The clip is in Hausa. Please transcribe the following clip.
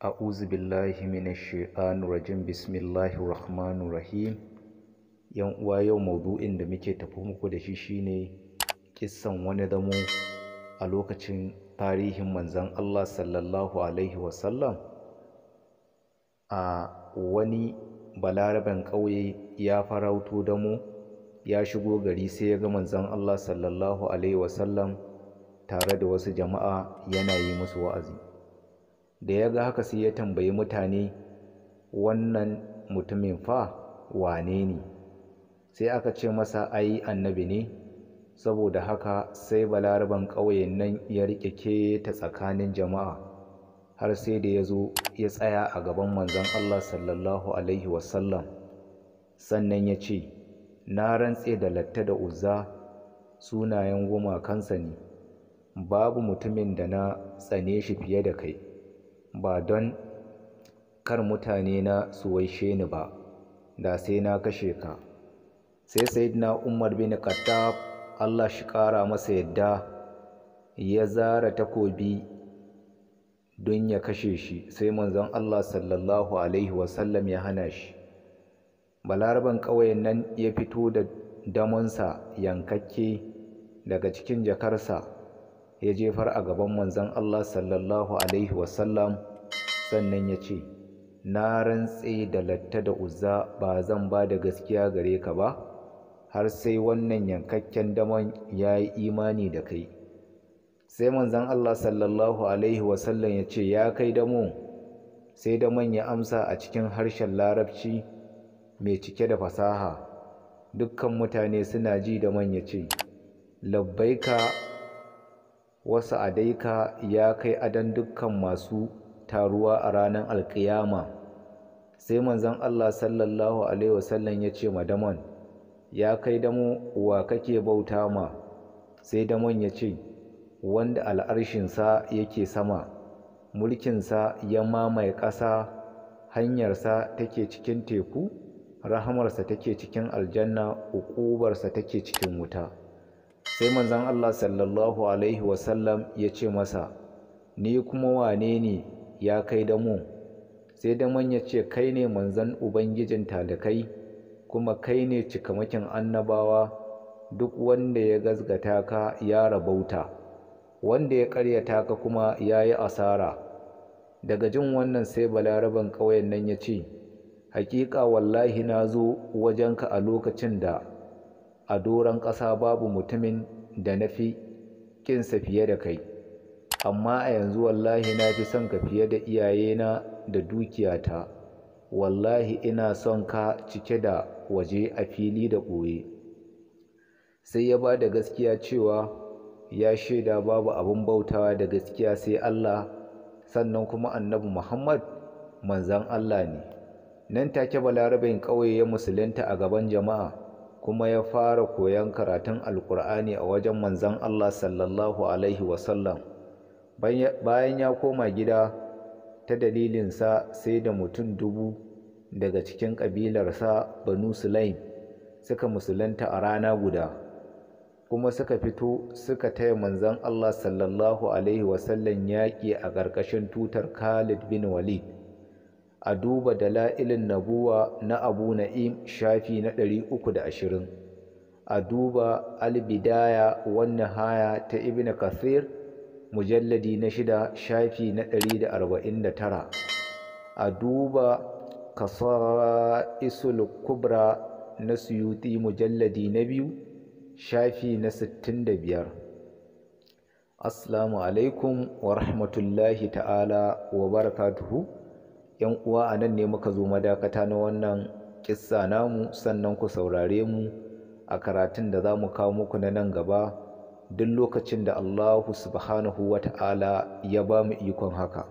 A'udhu billahi minash shaitanir rajim. Bismillahir rahmanir rahim. Yan uwa, yau maudu'in da muke tafi muku da shi shine kissan wani damo a lokacin tarihin manzon Allah sallallahu alaihi wasallam. A wani balaraben ƙauye ya farauto damo, ya shigo gari, sai ya ga manzon Allah sallallahu alaihi wasallam tare da wasu jama'a yana yi musu wa'azi. Da ya ga haka, sai ya tambayi mutane, "Wannan mutumin fa wane ne?" Sai aka ce masa, "Ai annabi ne." Saboda haka sai balaraben ƙauyen nan ya riƙe keta tsakanin jama'a har sai da ya zo ya tsaya a gaban manzon Allah sallallahu alaihi wasallam. Sannan ya ce, "Na rantse da Latta da Uzza," sunayen gumakansa ne, "babu mutumin da na tsane shi fiye da kai. Ba don kar mutane na su waishe ni ba, da sai na kashe ka." Sai Sayyidina Umar bin Khattab, Allah shi ƙara masa yadda, ya zara takobi don ya kashe shi. Sai manzon Allah sallallahu alaihi wasallam ya hana shi. Balaraban ƙauyen nan ya fito da damonsa yankakke daga cikin jakarsa, ya jefar a gaban manzon Allah sallallahu alaihi wasallam. Sannan ya ce, "Na rantse da Latta da Uzza, ba zan ba da gaskiya gare ka ba har sai wannan yankakken damon ya yi imani da kai." Sai manzon Allah sallallahu alaihi wasallam ya ce, "Ya kai damo." Sai damon ya amsa a cikin harshen Larabci mai cike da fasaha, dukkan mutane suna ji. Damon ya ce, "Labbaika wa sa'adaika, ya kai adon dukkan masu taruwa a ranar alƙiyama." Sai manzon Allah sallallahu alaihi wasallam ya ce ma damon, "Ya kai damo, wa kake bauta ma?" Sai damon ya ce, "Wanda al'arshinsa yake sama, mulkinsa ya mamaye ƙasa, hanyarsa take cikin teku, rahamarsa take cikin aljanna, uƙubarsa take cikin wuta." Sai manzon Allah sallallahu alaihi wasallam ya ce masa, "Ni kuma wane ne, ya kai damo?" Sai damon ya ce, "Kai ne manzon Ubangijin talikai, kuma kai ne cikamakin annabawa. Duk wanda ya gazgata ka ya rabauta, wanda ya ƙaryata ka kuma ya yi asara." Daga jin wannan, sai balaraben ƙauyen nan ya ce, "Haƙiƙa wallahi na zo wajenka a lokacin da a doron ƙasa babu mutumin da na fi ƙinsa fiye da kai, amma a yanzu wallahi na fi son ka fiye da iyayena da dukiyata. Wallahi ina son ka cike da waje, a fili da ɓoye." Sai ya ba da gaskiya cewa ya shaida babu abin bautawa da gaskiya sai Allah, sannan kuma Annabi Muhammad manzon Allah ne. Nan take balaraben ƙauye ya musulunta a gaban jama'a, kuma ya fara koyon karatun Alƙur'ani a wajen manzon Allah sallallahu alaihi wasallam. Bayan ya koma gida, ta dalilinsa sai da mutum 1000 daga cikin ƙabilarsa Banu Sulaim suka musulunta a rana guda, kuma suka fito suka taya manzon Allah sallallahu alaihi wasallam yaƙi a ƙarƙashin tutar Khalid bin Walid. A duba Dala'ilin Nabuwa na Abu Na'im, shafi na 320. A duba Al-Bidaya wan Nihaya ta Ibn Kathir, mujalladi na 6, shafi na 149. A duba Kasa'isul Kubra na Suyuti, mujalladi na 2, shafi na 65. Assalamu alaikum wa rahmatullahi ta'ala wa barakatuhu. Yan uwa, a nan ne muka zo madakata na wannan kissa namu. Sannan ku saurare mu a karatun da za mu kawo muku na nan gaba, duk lokacin da Allahu subhanahu wa ta'ala ya ba mu ikon haka.